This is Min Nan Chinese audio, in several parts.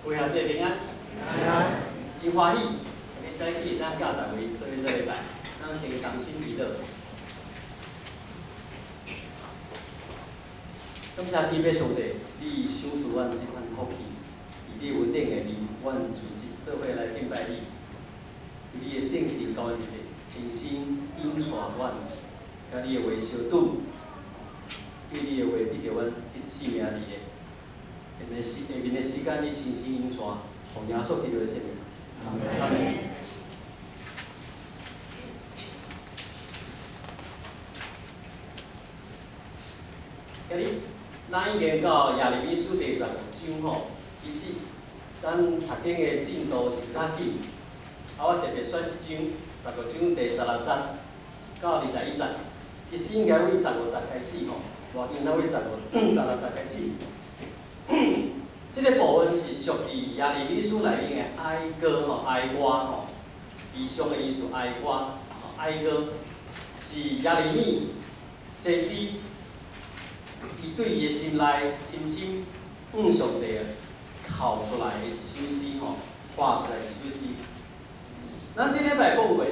各位兄弟平安，平安。真歡喜，今早起會當佮大家做伙做禮拜，咱先同心祈禱。感謝天父上帝，你賞賜阮這款福氣，佇你恩典下面，阮聚集做伙來敬拜你。佇你的聖神交阮佇咧，親身引帶阮，佮你的話相拄，對你的話得著阮得生命裡的。下面的時間，你親身引帶，奉耶穌基督的聖名。阿門。今日咱已經到耶利米書第15章吼，其實咱讀經的進度是較緊。啊，我特別選這章15章第16節到21節，其實應該對15節開始吼，無應該對16節開始。這個部分是屬於耶利米書內面的哀歌吼，哀歌吼，悲傷的意思，哀歌，哀歌是耶利米先知，伊對伊的心內深深向上帝哭出來的一首詩吼，畫出來一首詩。咱頂禮拜講過，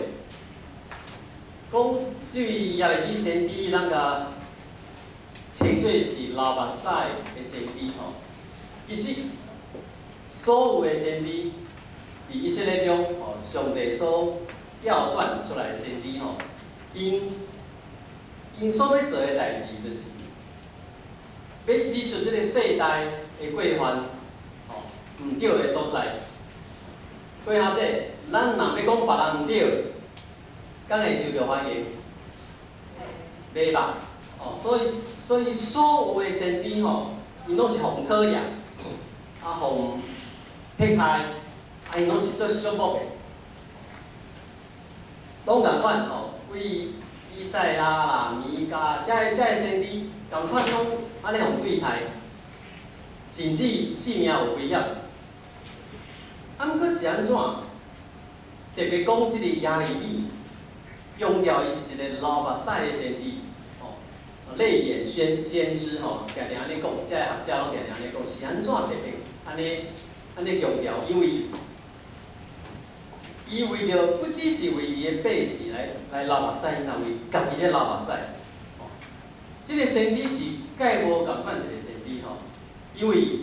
講這位耶利米先知，咱共稱做是流目屎的先知吼。其實，所有的先知，佇以色列中，吼，上帝所揀選出來的先知吼，𪜶所欲做的代誌，就是欲指出這个世代的過犯，吼，毋對的所在。過下這，咱若欲講別人毋對，敢會受著歡迎？袂吧？哦，所以所有的先知吼，𪜶攏是予人討厭。啊，予人迫害，啊，𪜶攏是做矚目的，攏仝款吼，對以賽亞啦、彌迦，這个先知，仝款攏按呢予人對待，甚至性命有危險。啊，毋過是按怎？特別講這个耶利米，強調伊是一個流目屎的先知，吼，淚眼先知吼，定定按呢講，這个學者攏定定按呢講，是按怎特別？按呢強調，因為伊為著不只是為伊的百姓來流目屎，伊嘛為家己咧流目屎。吼，這个先知是蓋無仝款一个先知吼，因為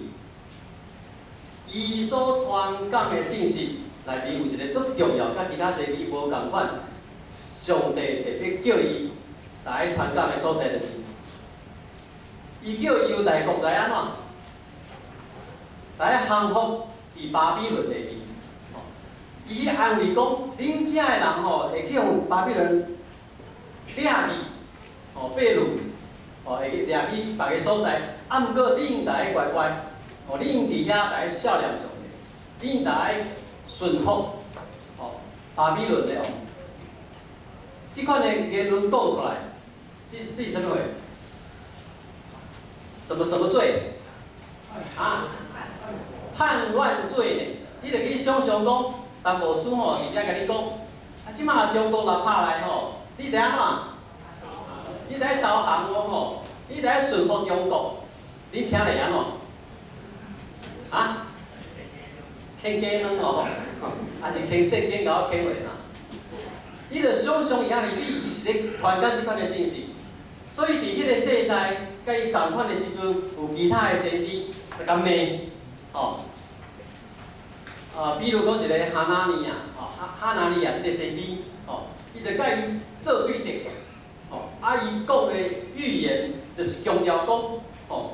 伊所傳講的信息內面有一个足重要，佮其他先知無仝款。上帝特別叫伊來傳講的所在，就是伊叫猶大國來按怎？來降服佇巴比倫下面，吼！伊去安慰講，恁遮的人吼會去予巴比倫掠去，吼，被擄，吼，會去掠去別个所在。啊，毋過恁著愛乖乖，吼，恁佇遐著愛孝念上帝，恁著愛順服，吼，巴比倫的王。這款的言論講出來，這是啥物話？什麼什麼罪？啊？叛亂罪呢？你著去想象講，陳牧師吼，佇遮共你講，啊，這馬中國若拍來吼，你著按怎？你著愛投降我吼，你著愛順服中國，你聽咧按怎？啊？牽雞卵哦，還是牽聖經共我牽落啦？你著想象伊遐爾美，伊是咧傳講這款的信息，所以佇彼个世代，佮伊仝款的時陣，有其他的先知來共罵。吼，啊，比如講一個哈拿尼亞，吼，哈拿尼亞這个先知，吼，伊就佮伊做對敵，吼，啊，伊講的預言就是強調講，吼，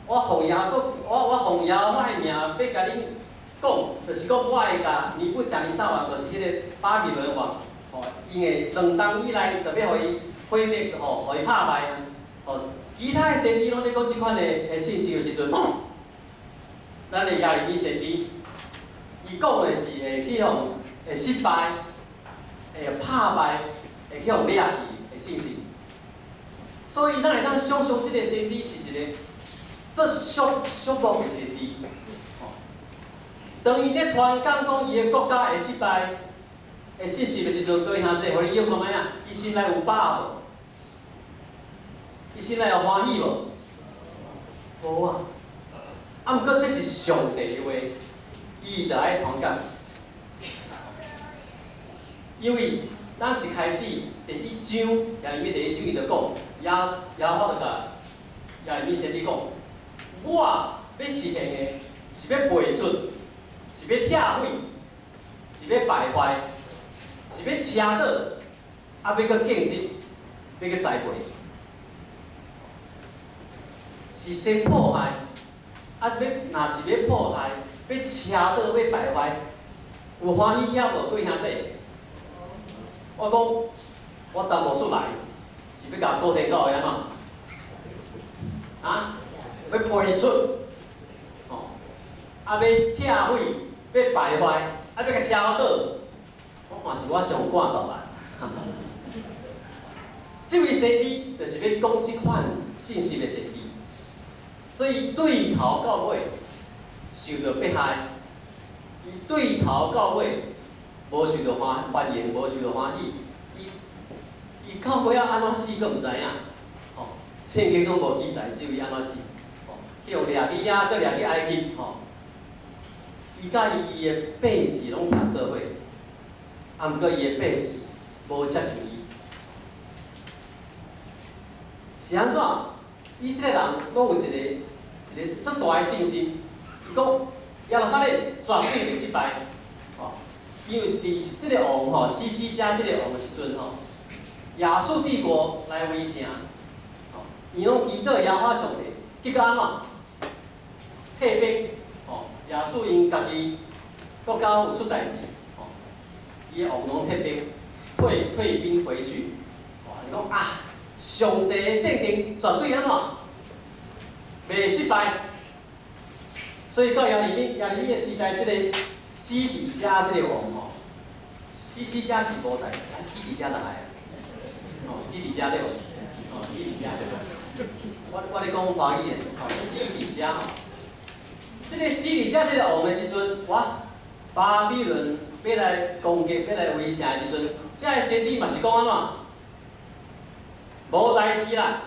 我奉耶穌，我奉耶和華的名欲共恁講，就是講我會共尼布甲尼撒王，就是彼个巴比倫王，吼，因為兩冬以內就欲予伊毀滅，吼，予伊拍敗，吼，其他的先知攏咧講這款的信息的時陣。咱的耶利米先知，伊講的是會去予會失敗、會拍敗、會去予掠去的信息。所以，咱會當想象這个先知是一个足矚目的先知。吼，當伊咧傳講講伊的國家會失敗的信息的時陣，各位兄弟，予你臆看覓啊？伊心內有把握無？伊心內有歡喜無？無啊！啊，毋過這是上帝的話，伊就愛同感。因為咱一開始第一章，耶利米第一章伊就講，耶和華就共耶利米先知講，我欲實現的是欲廢黜，是欲拆毀，是欲敗壞，是欲車倒，啊，欲閣建植，欲閣栽培，是先破壞，啊，欲若是欲破壞，欲車倒，欲敗壞，有歡喜驚無？各位兄弟？我講，我陳牧師來，是欲共高天教會按怎？啊？欲廢黜，吼，啊，欲拆毀，欲敗壞，啊，欲共車倒，我看是我上趕走啦。這位先知就是欲講這款信息的先知，所以對頭到尾受著迫害，伊對頭到尾無受著歡迎，無受著歡喜，伊到尾仔按怎死，閣毋知影，吼，聖經攏無記載這位按怎死，吼，去予掠去遐，閣掠去埃及，吼，伊佮伊的百姓攏徛做伙，啊，毋過伊的百姓無接受伊，是按怎？以色列人攏有一個足大的信心，伊講耶路撒冷絕對袂失敗，吼，因為佇這个王吼，西西家這个王的時陣吼，亞述帝國來圍城，吼，伊攏祈禱耶和華上帝，結果按怎？退兵，吼，亞述𪜶家己國家有出代誌，吼，伊的王攏退兵，退兵回去，吼，伊講啊，上帝的聖殿絕對按怎？袂失敗。所以到耶利米的時代，這個西底家這个王吼，西西家是無代誌，啊西底家就來啊，吼，西底家對無？吼，西底家對。我咧講華語的，吼，西底家吼，這个西底家這个王的時陣，哇，巴比倫欲來攻擊、欲來圍城的時陣，這个先知嘛是講按怎？無代誌啦，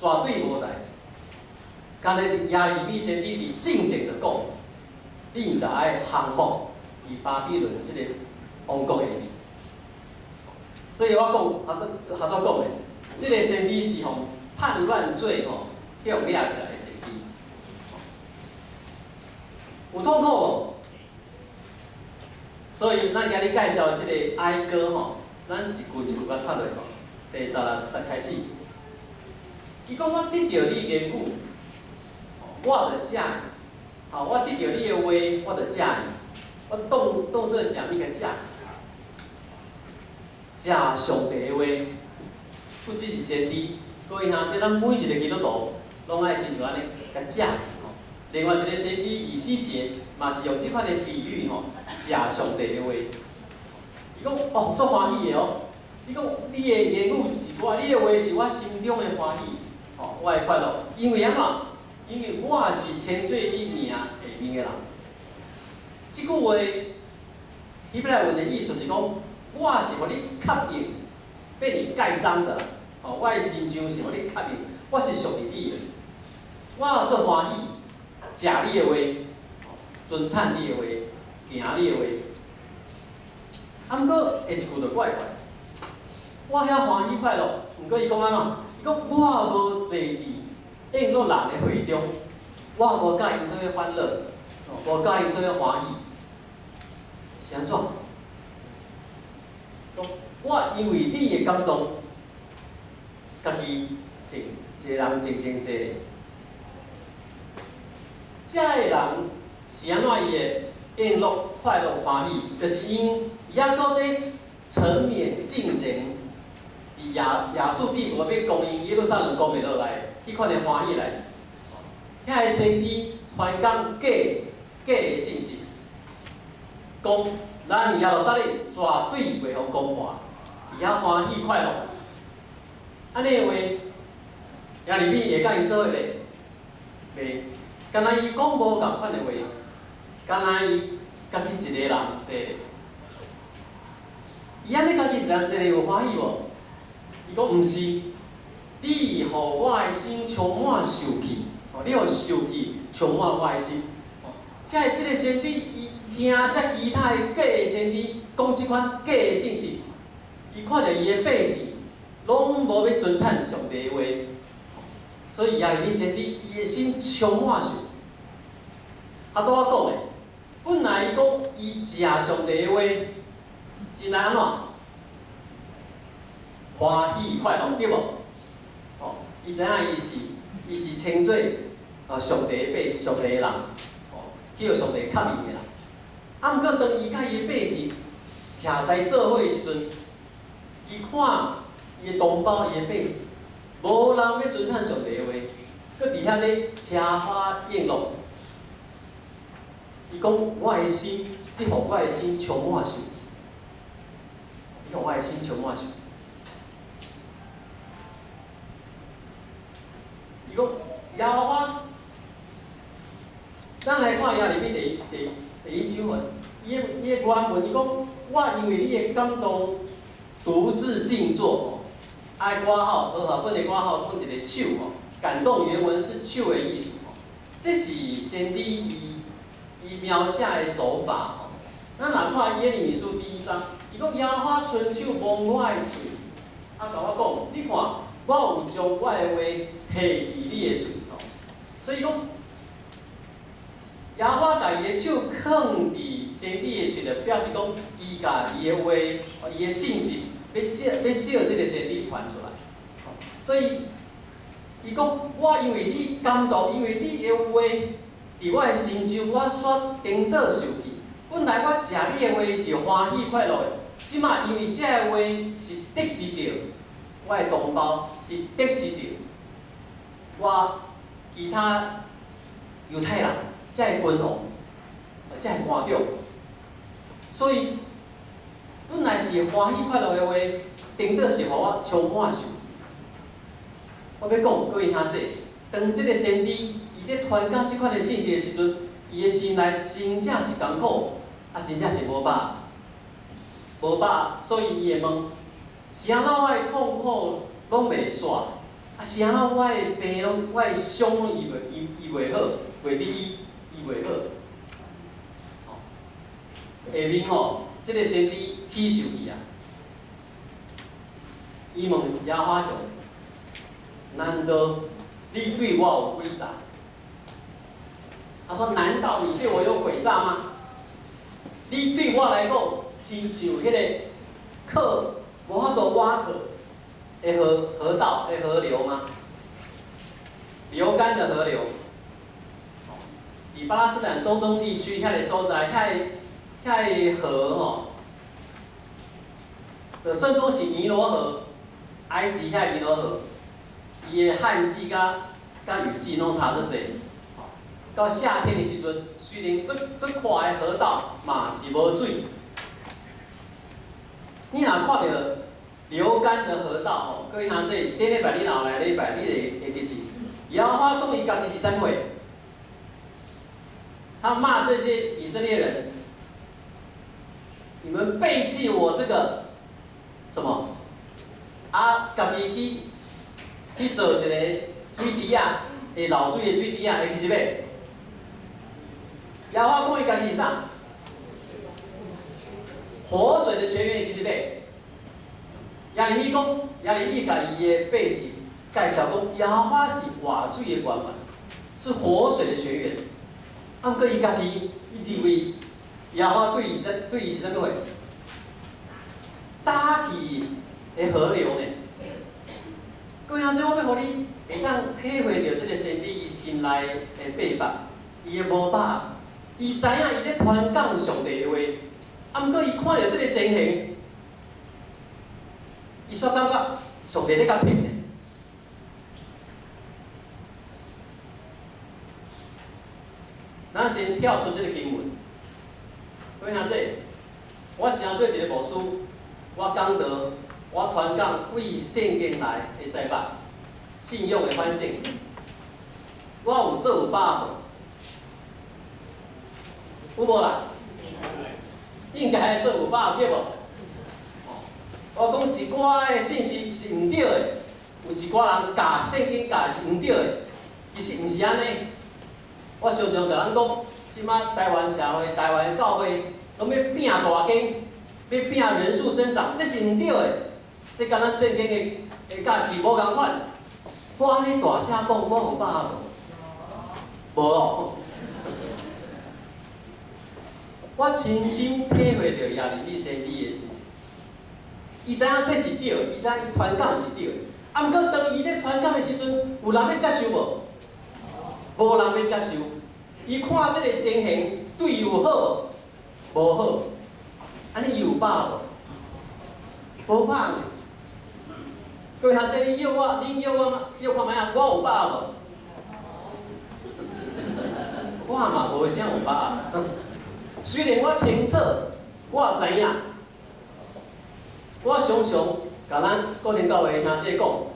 絕對無代誌。敢若耶利米先知佇進前就講，你毋著愛降服佇巴比倫這个王國下面。所以我講，頭拄講的，這个先知是予叛亂罪吼，去予掠起來的先知。有痛苦無？所以咱今日介紹這个哀歌吼，咱一句一句共讀落吼。第16節開始，伊講我得著你言語，我就食；吼，我得著你的話，我就食伊。我當做食物件食？食上帝的話，不只是先知，各位兄，這咱每一个基督徒攏愛親像按呢，共食吼。另外一个先知以西結嘛是用這款的比喻吼，食上帝的話。伊講哦，足歡喜的哦。伊講你的言語是我，你的話是我心中的歡喜，吼，我的快樂。因為按怎？因為我是稱做你名下面的人。這句話希伯來文的意思是講，我是予你確認，被你蓋章的，吼，我的心上是予你確認，我是屬於你的，我足歡喜，食你的話，尊嘆你的話，行你的話。啊，毋過下一句就怪怪，我遐歡喜快樂，毋過伊講按怎？伊講我無坐佇宴樂人的會中，我無佮𪜶做伙歡樂，無佮𪜶做伙歡喜，是按怎？我因為你的感動，家己靜一個人靜靜坐。這个人是按怎伊的宴樂、快樂、歡喜，就是因伊猶閣咧沉湎進前，佇亞述帝國欲攻𪜶耶路撒冷攻袂落來，彼款的歡喜來。遐个先知傳講假的信息，講咱耶路撒冷絕對袂予攻破，佇遐歡喜快樂。按呢的話，耶利米會佮𪜶做伙袂？袂，敢若伊講無仝款的話，敢若伊家己一個人坐。伊按呢家己一個人坐有歡喜無？伊講毋是，你予我的心充滿受氣，吼，你予受氣充滿我的心。這這个先知，伊聽這其他的假的先知講這款假的信息，伊看著伊的百姓攏無欲遵行上帝的話，所以耶利米先知伊的心充滿受。他拄仔講的，本來伊講伊食上帝的話，是來按怎？歡喜快樂，對無？哦，伊知影伊是稱做上帝的百上帝的人，哦，去予上帝吸引的人。啊，毋過當伊佮伊的百姓徛在做伙的時陣，伊看伊的同胞、伊的百姓，無人欲遵行上帝的話，閣佇遐咧奢華宴樂。伊講我的心，你予我的心充滿受氣，你予我的心充滿受氣。伊講耶和華，咱來看耶利米第一章啊，伊的原文伊講，我因為你的感動，獨自靜坐。啊，括號和合本的括號講一個手吼，感動原文是手的意思吼，這是先知伊描寫的手法吼。咱若看耶利米書第一章，伊講耶和華伸手摸我的喙，啊，共我講，你看，我有將我的話下佇你的喙吼，所以講，耶和華共伊的手囥佇先知的喙內，表示講，伊共伊的話，伊的信息，欲藉這个先知傳出來。所以，伊講，我因為你感動，因為你的話佇我的心中，我煞顛倒受氣。本來我食你的話是歡喜快樂的，這馬因為這个話是得失著我的同胞，是得失著我其他猶太人，這个君王，這個官長，所以本來是歡喜快樂的話，顛倒是予我充滿受氣。我欲講各位兄弟，當這个先知伊咧傳講這款的信息的時陣，伊的心內真正是艱苦，啊，真正是無飽，無飽，所以伊會問：是按怎我的痛苦攏袂煞？啊，是按怎我的病攏，我的傷伊袂好，袂得醫，伊袂好。下面吼，這个先知起受氣啊！伊問耶和華上帝：難道你對我有詭詐？他說：難道你對我有詭詐嗎？你對我來講，親像彼个渴無法度挖渴的河道的河流嗎？流乾的河流。佇巴勒斯坦中東地區遐个所在，遐个河吼，就算講是尼羅河，埃及遐個尼羅河，伊的旱季佮雨季攏差足濟。到夏天的時陣，雖然足足闊的河道嘛是無水。你若看著流乾的河道吼，各位兄弟，頂禮拜你若有來禮拜，你會記住。耶和華講伊家己是啥物貨？他罵這些以色列人：你們背棄我這個什麼？啊，家己去做一個水池仔，會漏水的水池仔，會記得袂？耶和華講伊家己是啥？活水的泉源，會記得袂？耶利米講，耶利米共伊的百姓介紹講，耶和華是活水的源泉，是活水的泉源。啊，毋過伊家己，伊認為耶和華對伊是啥物貨？乾去的河流呢？各位兄弟，我欲予你會當體會著這个先知伊心內的秘密，伊的無飽，伊知影伊咧傳講上帝的話，啊，毋過伊看著這个情形，伊煞感覺上帝咧共騙呢。咱先跳出這个經文，各位兄弟，我成做一个牧師，我講道，我傳講為聖經來的栽培，信仰的反省，我有做有把握無？有無啦？應該做有把握對無？我講一寡的信息是毋對的，有一寡人教聖經教是毋對的，其實毋是按呢。我常常共人講，這馬台灣社會、台灣的教會，攏欲拼大間，欲拼人數增長，這是毋對的。這佮咱聖經的教示無仝款。我按呢大聲講，我有把握無？無哦。我深深體會著耶利米先知的心情。伊知影這是對的，伊知影伊傳講是對的。啊，毋過當伊咧傳講的時陣，有人欲接受無？無人欲接受。伊看這个情形對伊有好無？無好。按呢伊有把握無？無把握。各位兄弟，你約我，恁約我，約看覓仔？我有把握無？我嘛無啥有把握。雖然我清楚，我知影，我常常共咱國天教會兄弟講，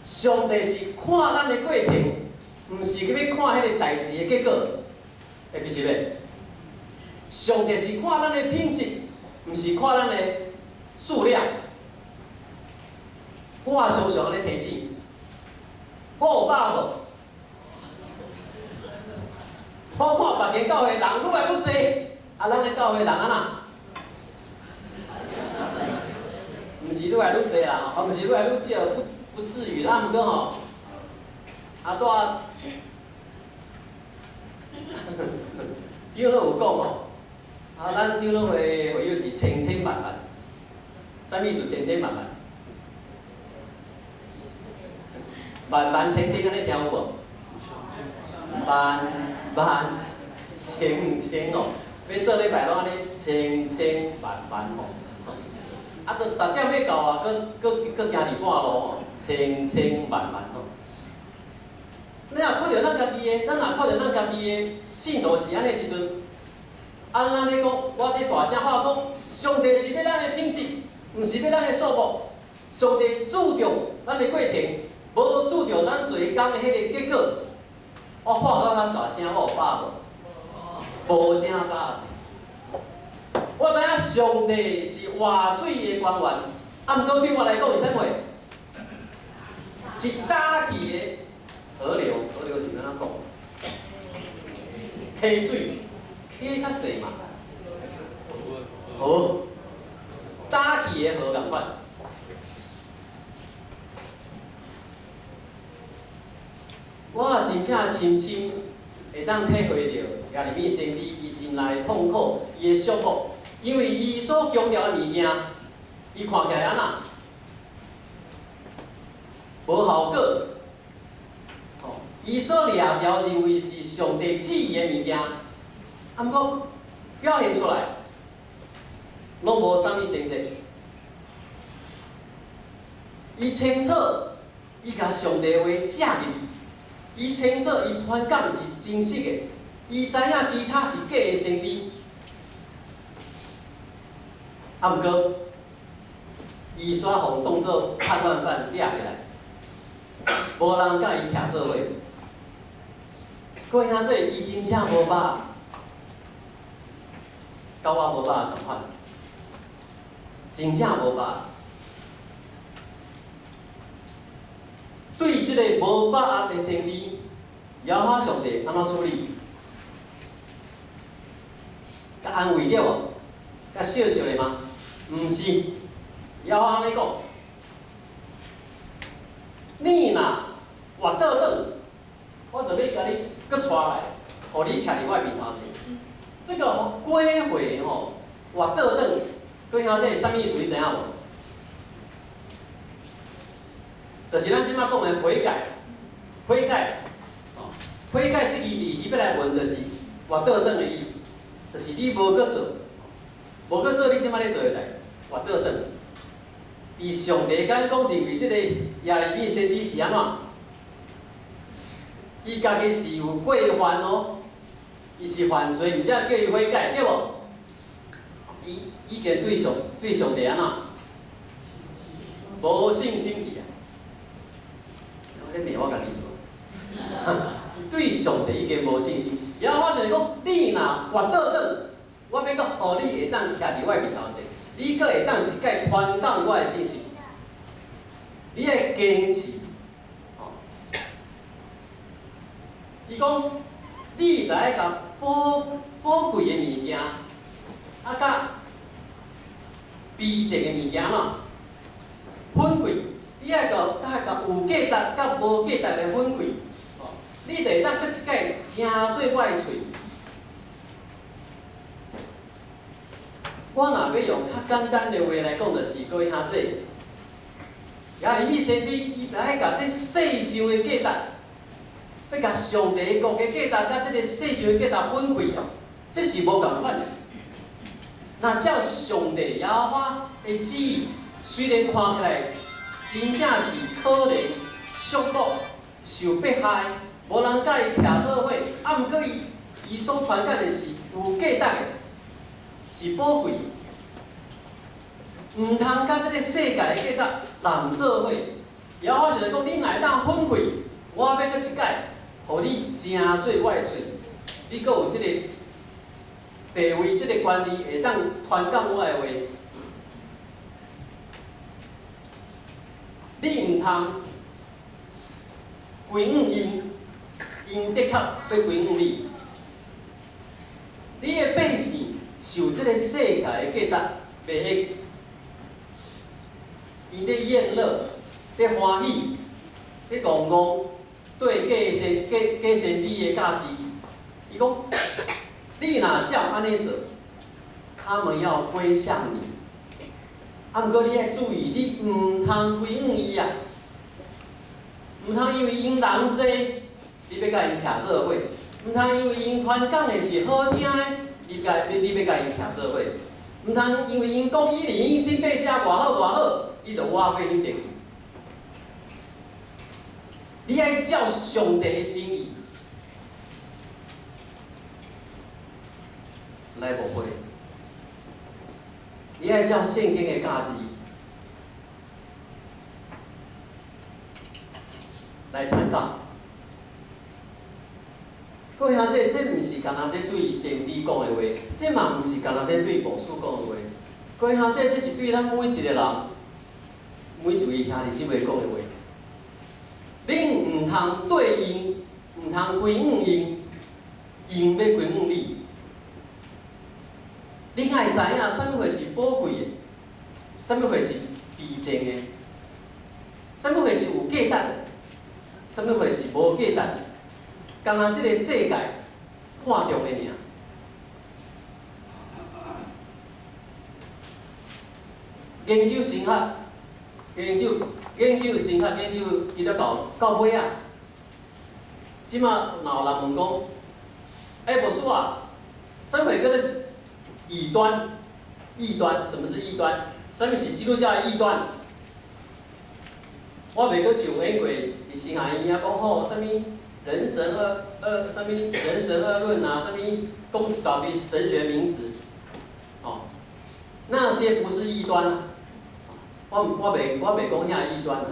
上帝是看咱的過程，毋是去欲看彼个代誌的結果。會記一下，上帝是看咱的品質，毋是看咱的數量。我常常按呢提醒，我有把握無？我看別間教會人愈來愈濟，啊，咱的教會人按怎？毋是愈來愈濟啦，吼，毋是愈來愈少，不至於啦。毋過吼，啊，拄仔長老有講吼，啊，咱長老會會友是千千萬萬，啥物意思？千千萬萬，萬萬千千，按呢聽有無？萬萬千千哦，欲做禮拜攏按呢千千萬萬吼，啊，都10點欲到啊，閣閣閣行佇半路吼，千千萬萬吼。你若看著咱家己的，咱若看著咱家己的信徒是按呢時陣，按咱咧講，我咧大聲喊講，上帝是欲咱的品質，毋是欲咱的數目。上帝注重咱的過程，無注重咱做工的彼个結果。我喊到較大聲，我有把握無？無啥把握。我知影上帝是活水的泉源，啊，毋過對我來講是啥物？是干去的河流，河流是按怎講？溪水，溪較細嘛？河，干去的河仝款。我真正深深會當體會著耶利米先知伊心內的痛苦，伊的束縛，因為伊所強調的物件，伊看起來按怎？無效果。吼，伊所掠著認為是上帝旨意的物件，啊，毋過表現出來，攏無啥物成績。伊清楚，伊共上帝話食入去。伊清楚，伊傳講是真實的，伊知影其他是假的先知。啊，毋過，伊煞予當做叛亂犯掠起來，無人佮伊徛做伙。各位兄弟，伊真正無把握，佮我無把握仝款，真正無把握。對這个無把握的先知，耶和華上帝按怎處理？共安慰著無？共笑笑的嗎？毋是，耶和華按呢講：你若活倒轉，我就欲共你閣帶來，予你徛佇我面頭前。這个歸回吼，活倒轉，各位兄弟，這是啥物意思？你知影無？就是咱這馬講的悔改，悔改，哦，悔改這个字希伯來文就是活倒轉的意思，就是你無閣做，無閣做你這馬咧做的代誌，活倒轉。佇上帝眼光認為這个耶利米先知是按怎？伊家己是有過犯哦，伊是犯罪，毋才叫伊悔改，對無？伊已經對上帝按怎？無信心去啊！我咧罵我家己是無？伊對上帝已經無信心。然後我想講，你若活倒轉，我欲閣予你會當徛佇我面頭前，你閣會當一擺傳講我的信息。你愛堅持，吼。伊講，你著愛共寶寶貴的物件，啊，佮卑賤的物件喏，分開。你愛共佮共有價值佮無價值的分開，哦，你就會當閣一擺成做我的喙。我若欲用較簡單的話來講，就是各位兄弟，耶利米先知伊著愛共這世上的價值，欲共上帝國的價值佮這个世上的價值分開哦，這是無仝款的。若照上帝耶和華的旨意，雖然看起來真正是可憐、寂寞、受迫害，無人佮伊徛做伙，啊，毋過伊伊所傳講的是有價值的，是寶貴，毋通佮這个世界的價值攬做伙。耶和華是來講，你若會當分開，我欲閣一擺，予你成做我的喙，你閣有這个地位、這個權利，會當傳講我的話。你毋通歸向𪜶，𪜶的確欲歸向你。你的百姓受這个世界的價值迷惑，𪜶咧宴樂，咧歡喜，咧戇戇，對假先假假先知的教示去。伊講，你若照按呢做，他們要歸向你。啊，毋過你愛注意，你毋通歸向伊啊，毋通因為𪜶人濟，你欲佮𪜶徛做伙；毋通因為𪜶傳講的是好聽的，你欲佮𪜶徛做伙；毋通因為𪜶講一零一新北遮偌好偌好，你就倚過彼邊去。你愛照上帝的心意來牧會。你愛照聖經的教示來傳講。各位兄弟，這毋是干焦咧對先知講的話，這嘛毋是干焦咧對牧師講的話。各位兄弟，這是對咱每一個人、每一位兄弟姊妹講的話。恁毋通對𪜶，毋通歸向𪜶，𪜶欲歸向你。恁愛知影啥物貨是寶貴的，啥物貨是卑賤的，啥物貨是有價值的，啥物貨是無價值的，干焦這个世界看重的爾。研究神學，研究研究神學，研究基督教到尾仔，這馬若有人問講，欸，牧師啊，啥物貨叫做異端？異端，什麼是異端？啥物是基督教的異端？我袂閣像演過佇神學院遐講吼，啥物人神二二，啥物人神二論啊，啥物講一大堆神學名詞，哦，那些不是異端啊。我袂講遐異端啊。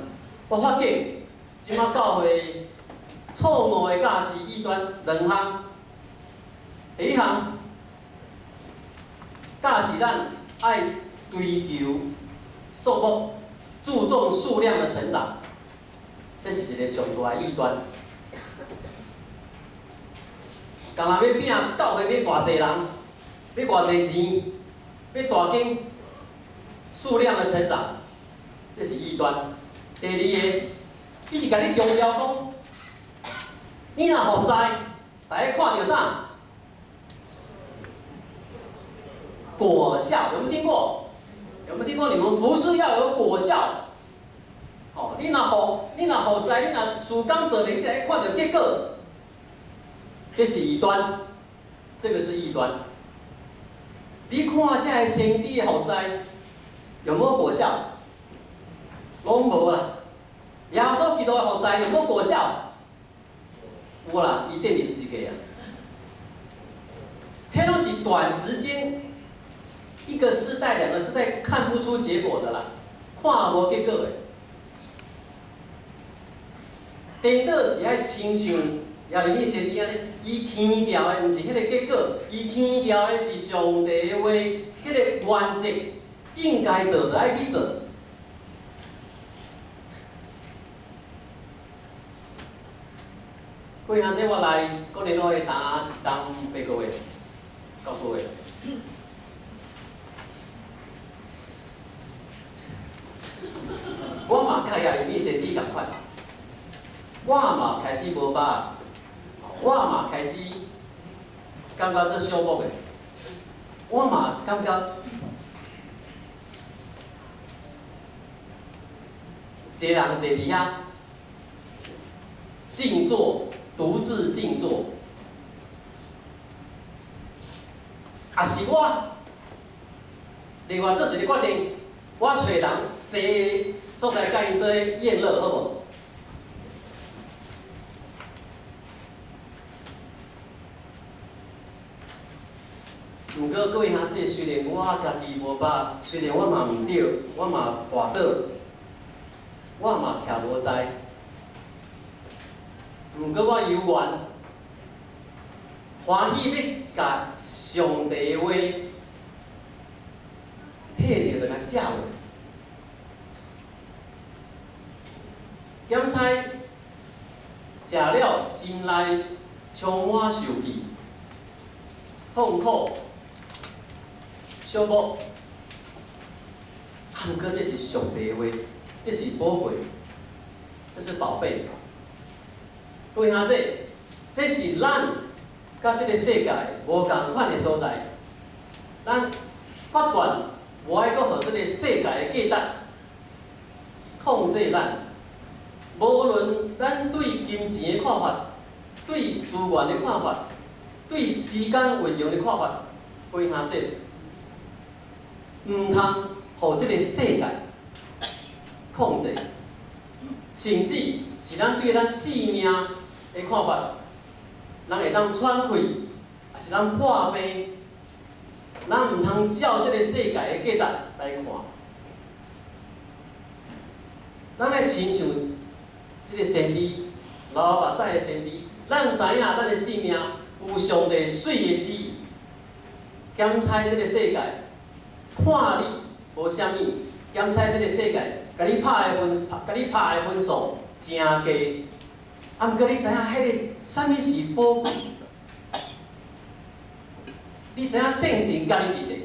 我發覺，這馬教會錯誤的教示異端兩項，第一項，教示咱愛追求數目，注重數量的成長，這是一个上大的異端。干焦欲拼教會欲偌濟人，欲偌濟錢，欲大間，數量的成長，這是異端。第二個，一直共你強調講，你若服侍，大家看著啥？果效，有沒有聽過？有沒有聽過？你們服侍要有果效。哦，你若服侍，你若事工做咧，你會看著結果。這是異端，這個是異端。你看這个先知的服侍有沒有果效？攏無啦。耶穌基督的服侍有沒有果效？有啦，伊釘佇十字架啊。彼攏是短時間，一個世代、兩個世代看不出結果的啦，看無結果的。顛倒是愛親像耶利米先知按呢，伊強調的毋是彼个結果，伊強調的是上帝的話，彼个原則應該做就愛去做。各位兄弟，我來哥林多會打一冬8個月，9個月。我嘛佮耶利米先知仝款，我嘛開始無把握，我嘛開始感覺做小木的，我嘛感覺一個人坐佇遐靜坐，獨自靜坐，也是我另外做一个決定，我揣人坐所在佮𪜶做宴樂，好無？毋過各位兄弟，雖然我家己無把，雖然我嘛毋對，我嘛跋倒，我嘛徛無在，毋過我猶原歡喜欲共上帝的話提著來食落。檢採食了，心內充滿受氣、痛苦、寂寞。啊，毋過這是上帝的話，這是寶貝，這是寶貝。各位兄弟，這是咱佮這个世界無仝款的所在。咱不斷無愛閣予這个世界的價值控制咱。無論咱對金錢的看法、對資源的看法、對時間運用的看法，各位兄弟，毋通予這个世界控制，甚至是咱對咱性命的看法，咱會當喘氣，抑是咱破病，咱毋通照這个世界的價值來看。咱愛親像這个先知，流目屎的先知，咱知影咱的性命有上帝媠的旨意，檢採這个世界，看你無啥物，檢採這个世界，共你拍的分數誠低，啊，毋過你知影彼个啥物是寶貴？你知影聖神佮你佇咧，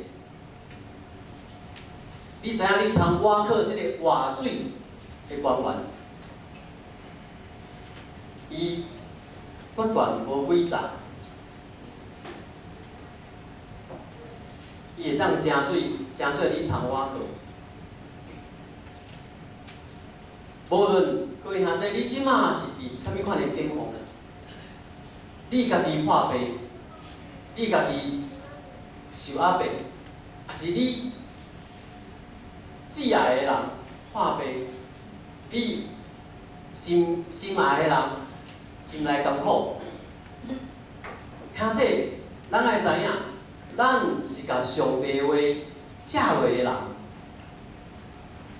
你知影你通倚靠這個活水的泉源，伊不斷無詭詐，伊會當井水，井水你通倚靠。無論各位兄弟，你這馬是佇啥物款的境況？你家己破病，你家己受壓迫，抑是你摯愛的人破病，你心心愛的人心內艱苦。兄弟，咱愛知影，咱是共上帝話食落的人，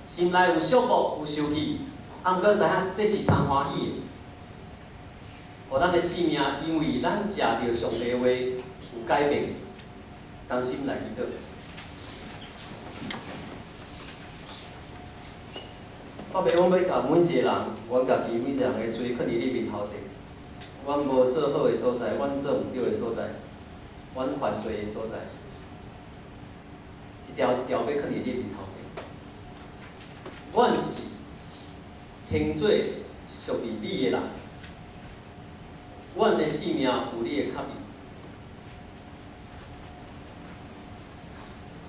心內有寂寞，有受氣，啊，毋過知影這是通歡喜的。予咱的性命，因為咱食著上帝話有改變，同心來祈禱。爸爸，阮欲共每一个人，阮家己每一个人的罪，囥佇你面頭前。阮無做好的所在，阮做毋對的所在，阮犯罪的所在，一條一條欲囥佇你面頭前。阮是稱做屬於你的人，阮的性命有你的卡印。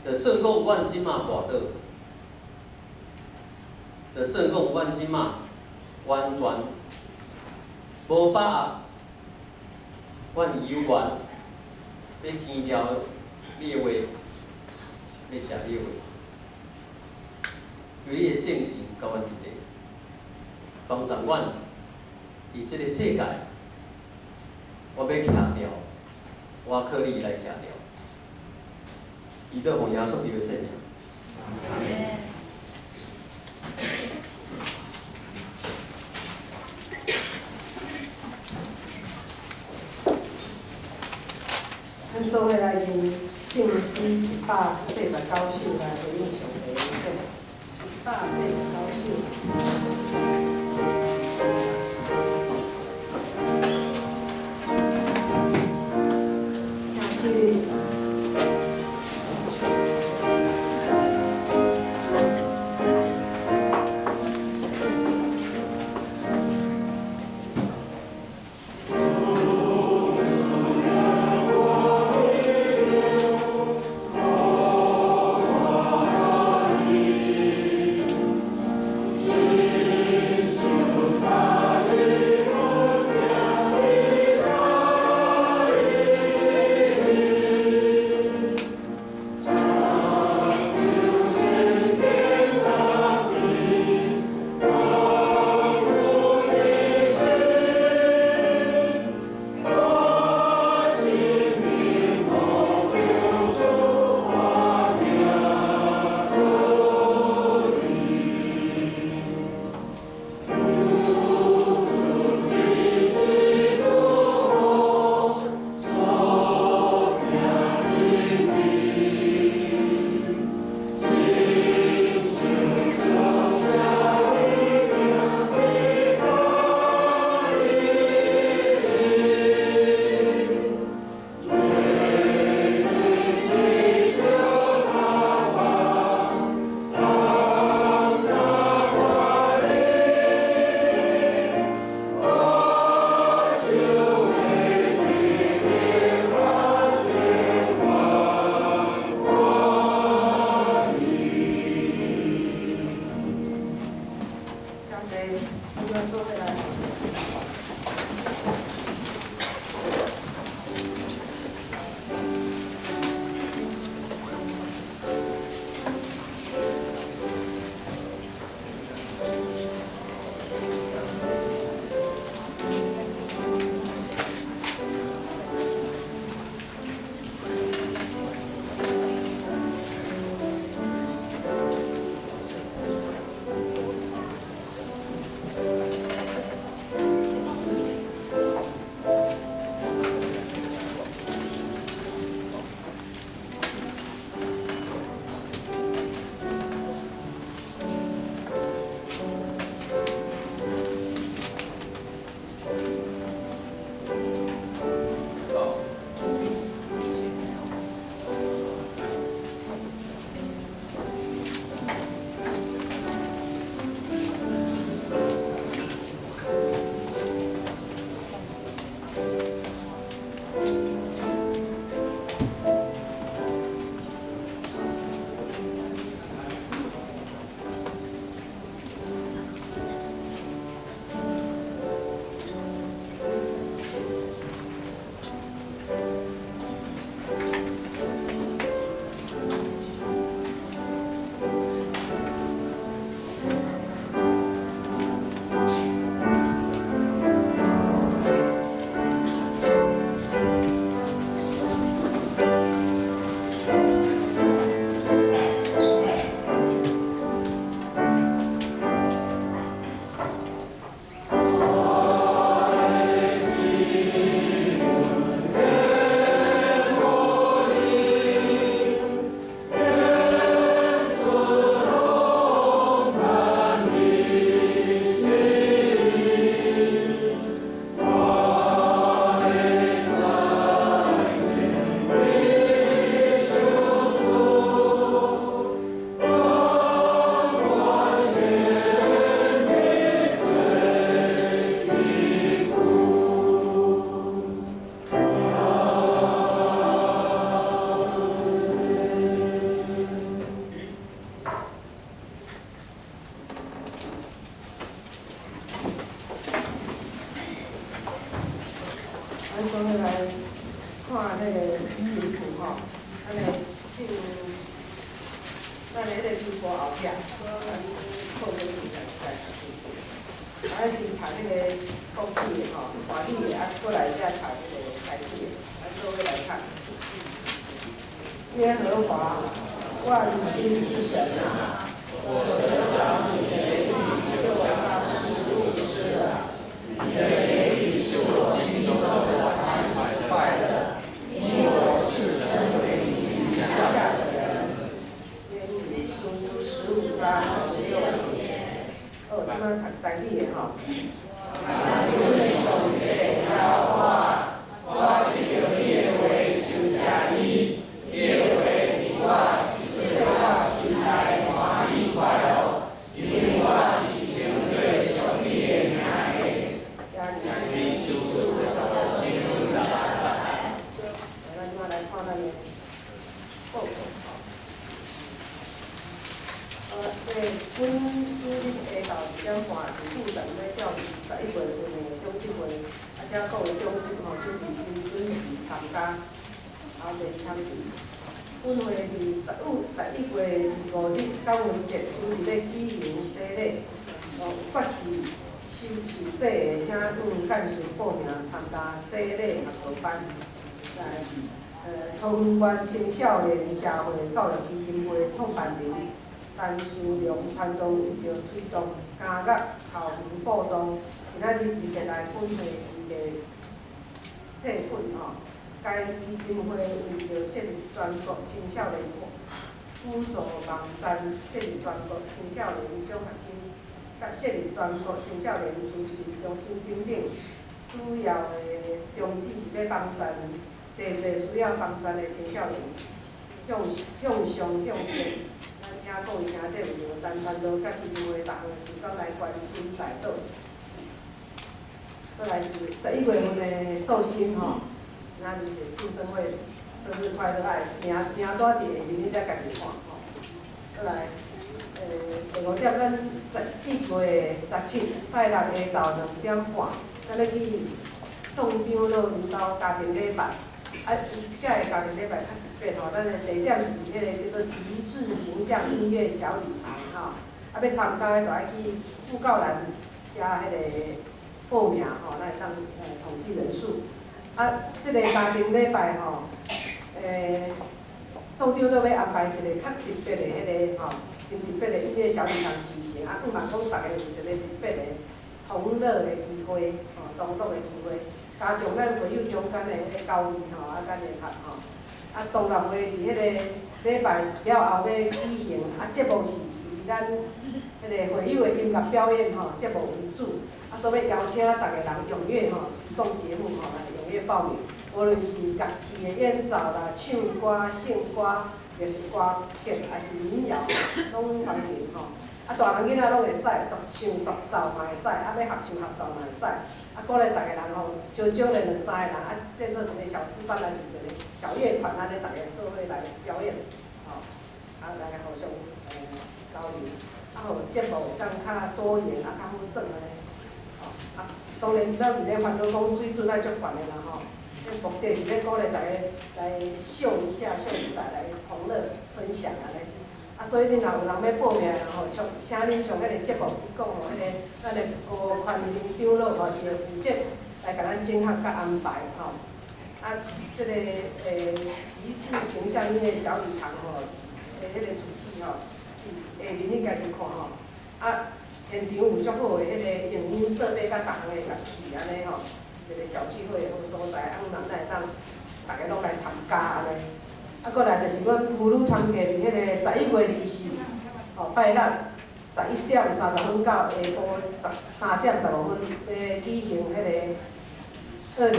就算講阮這馬跋倒，就算講阮這馬完全無把握，阮猶原欲聽著你的話，欲食你的話，求你的聖神佮阮佇咧，幫助阮佇這个世界，我欲徛牢，我靠你來徛牢。祈禱奉耶穌基督的聖名。咱做伙來念聖詩189首來回應上帝的恩典。189首。咱做伙來看彼个音譜吼，咱的聖，咱的彼个主播後壁，咱課程來來讀。咱先讀彼个國語的吼，華語的，啊，閣來再讀彼个台語的，咱做伙來讀。耶和華萬軍之神啊，我得著你的美意，就當食物吃了。你的美意是我心中的歡喜快樂，因我是稱為你名下的人。約書15章16節。哦，這擺讀台語的吼。阮的上帝耶和華，我得著你的話就食伊，你的話佇我是做我心內歡喜快樂，因為我是稱做屬你的名的。耶利米書15章18節。咱這擺來看咱的報告吼。這個阮主日下晝1點半佇富城咧召11月份的長執會，啊，請各位長執吼準備先準時參加。啊，第二項是，本會佇11月25日感恩節主日欲舉行洗禮，哦，有決志受受洗的，請向幹事報名參加洗禮學徒班。來，桃園縣青少年社會教育基金會創辦人陳思良傳道為著推動監獄校園佈道，今仔日特別來本會伊的冊本吼。該基金會為著設立全國青少年輔助網站，設立全國青少年獎學金，佮設立全國青少年資訊中心等等，主要的宗旨是欲幫助濟濟需要幫助的青少年向向上向善。咱請各位兄弟為著陳傳道佮基金會逐項事工來關心代禱。閣來是11月份的壽星吼，今仔日是慶生會，生日快樂！愛名名單佇下面，你才家己看吼。閣來，第五點，咱11月17拜六下晝2點半，咱欲去宋長老𪜶兜家庭禮拜。啊，伊這擺的家庭禮拜較特別吼，咱的地點是佇彼个叫做極致形象音樂小禮堂吼。啊，欲參加的就愛去布告欄寫彼个報名吼，咱會當統計人數。啊，這个家庭禮拜吼，宋長老欲安排一个較特別的彼个吼，真特別的音樂小禮堂舉行，啊，向望講逐家有一個特別的同樂的機會，吼，同樂的機會，加強咱會友中間的彼個交誼吼，啊，佮聯合吼。啊，同樂會佇彼個禮拜了後欲舉行，啊，節目是以咱彼個會友的音樂表演吼節目為主，啊，所以欲邀請逐家人踴躍吼，提供節目吼來踴躍報名，無論是樂器的演奏啦、唱歌、聖歌、藝術歌曲，抑是民謠，攏歡迎吼。啊，大人囡仔攏會使，獨唱獨奏嘛會使，啊，欲合唱合奏嘛會使。啊，鼓勵逐家人吼，少少咧兩三个人，啊，變做一個小詩班，抑是一個小樂團，按呢逐家做伙來表演，吼，啊，來互相交流，啊，予節目會當較多元，啊，較好耍按呢，吼，啊，當然咱毋咧煩惱講水準愛足懸的啦吼，這目的是欲鼓勵逐家來秀一下，秀出來來同樂分享按呢。啊，所以恁若有人欲報名的吼，請請恁將彼个節目提供予彼个咱的高寬林長老吼，伊會負責來共咱整合佮安排吼。啊，這个極致形象音樂小禮堂吼，的彼個主旨吼，佇下面你家己看吼。啊，現場有足好的彼个影音設備佮逐項的樂器按呢吼，一個小聚會的好所在，啊，咱會當逐家攏來參加按呢。啊，閣來就是阮婦女團契佇彼個11月24，吼，拜六11點30分到下晡13點15分，欲舉行彼個2012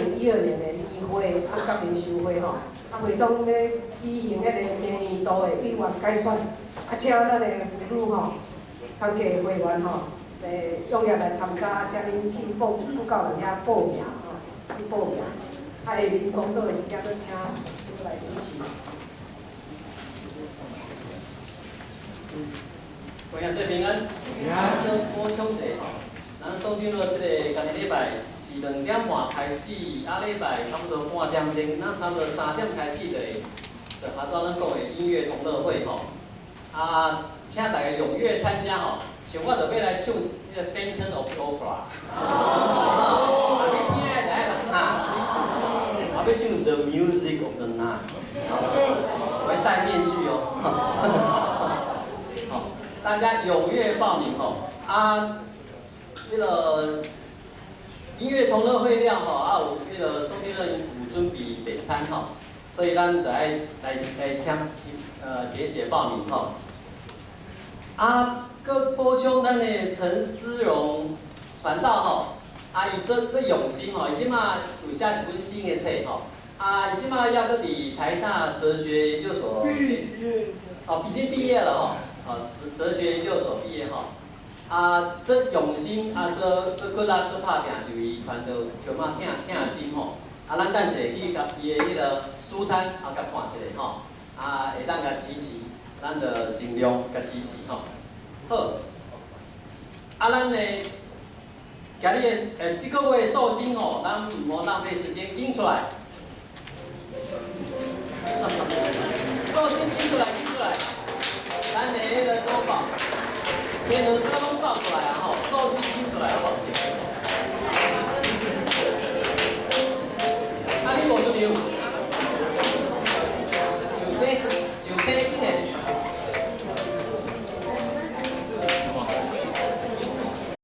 年的年會啊，佮靈修會吼。啊，會當欲舉行彼個明年度的委員改選，啊，請咱的婦女吼，團契會員吼，踴躍來參加，請恁去報布告欄遐報名吼，去報名。啊，下面講道的時間，閣請牧師來主持。各位兄弟平安。平安。補充一下吼，咱宋長老這个今年禮拜是是2點半開始，啊禮拜差不多半點鐘，咱差不多3點開始就會，就頭拄咱講的音樂同樂會吼。啊，請大家踴躍參加吼。像我就欲來唱彼个《Phantom of the Opera》。啊，你聽的就愛來啊。我欲唱《The Music of the Night》。我會戴面具哦。好，大家踴躍報名吼。啊，彼个音樂同樂會了吼，啊有彼个宋立樂有準備便餐吼，所以咱就愛來來填填寫報名吼。啊，閣補充咱的陳思榮傳道吼，啊，伊這這用心吼，伊這馬有寫一本新的冊吼，啊，伊這馬猶閣佇台大哲學研究所，畢業。哦，已經畢業了吼，哦，哲學研究所畢業吼。啊，這用心啊，這這骨力做拍拚，一位傳道，小馬疼疼心吼。啊，咱等一下去共伊的彼个書攤啊，共看一下吼。啊，會當共支持，咱就盡量共支持吼。好，啊，咱的今日的這個月壽星吼，咱毋好浪費時間，緊出來。壽星緊出來，緊出來。咱的彼個周報。這兩個攏走出來啊吼，壽星緊出來好無？